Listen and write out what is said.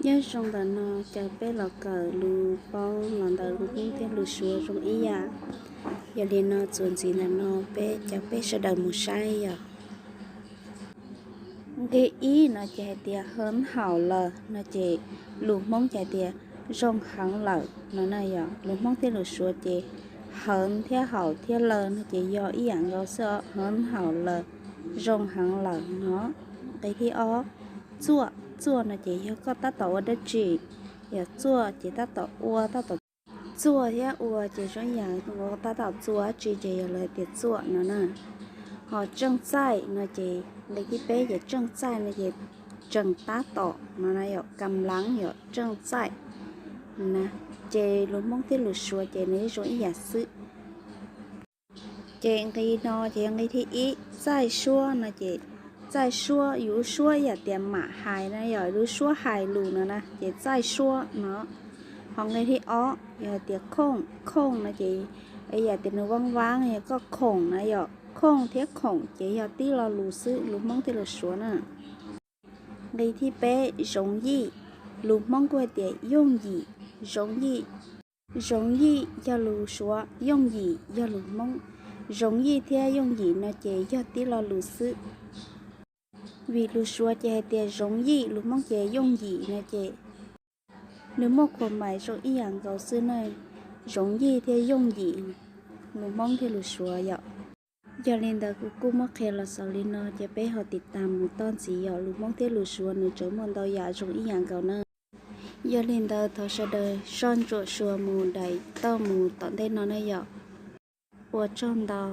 Nyob zoo ntawm no ces peb los kawm lus paub los ntawm lus Hmoob thiab lus Suav zoo ib yam. Yog li no txuas ntxiv ntawm no peb coj peb sawv daws mus saib yog nqi ib no ces hais tias 很好了 no ces lus Hmoob ces hais tias zoo heev lawm no na yog. Lus Hmoob thiab lus Suav ces 很 thiab 好 thiab 了 no ces yog ib yam nkaus xwb os, 很好了, zoo heev lawm no. Nqi thib ob, 做, 做 no ces yog koj tab tom ua dab tsi, yog 做 ces tab tom ua, tab tom, 做 thiab 做 ces zoo ib yam, tab tom 做 dab tsi ces yog lawv tias 做 no na. Ho 正在 no ces nqi thib peb ces 正在 no ces tseem tab tom no na yom, กำลัง yom, 正在 na. Ces lus Hmoob thiab lus Suav ces nws zoo ib yam xwb. Ces nqi no ces yog nqi thib ib, 在说 no ces 在说, yus lub suab ib yam tias mam hais na yom, lub suab hais lus no na ces 在说 no. Ho nqi thib ob yog hais tias 空, 空 no ces ib yam tias nws vaab vaab, yog koj khoom na yom, 空 thiab 空 ces yog tib lo lus xwb, lus Hmoob thiab lus Suav na. Nqi thib peb, 容易, lus Hmoob kuj hais tias yooj yim, 容易, 容易 yog lus Suav, yooj yim yog lus Hmoob. 容易 thiab yooj yim no ces yog tib lo lus xwb. Vim lus Suav ces hais tias 容易, lus Hmoob ces yooj yim no ces nws muaj khuam mais zoo ib yam nkaus xwb na, 容易 thiab yooj yim, lus Hmoob thiab lus Suav yom. Yog li ntawd kuv kuj muab qhia los xaus li no ces peb ho tiv tas mus toj ntxiv yom, lus Hmoob thiab lus Suav nws tseem muaj ntau yam zoo ib yam nkaus na. Yog li ntawd thov sawv daws soj ntsuam xyuas mus daim toj mus tom ntej no na yom. Ua tsaug ntau.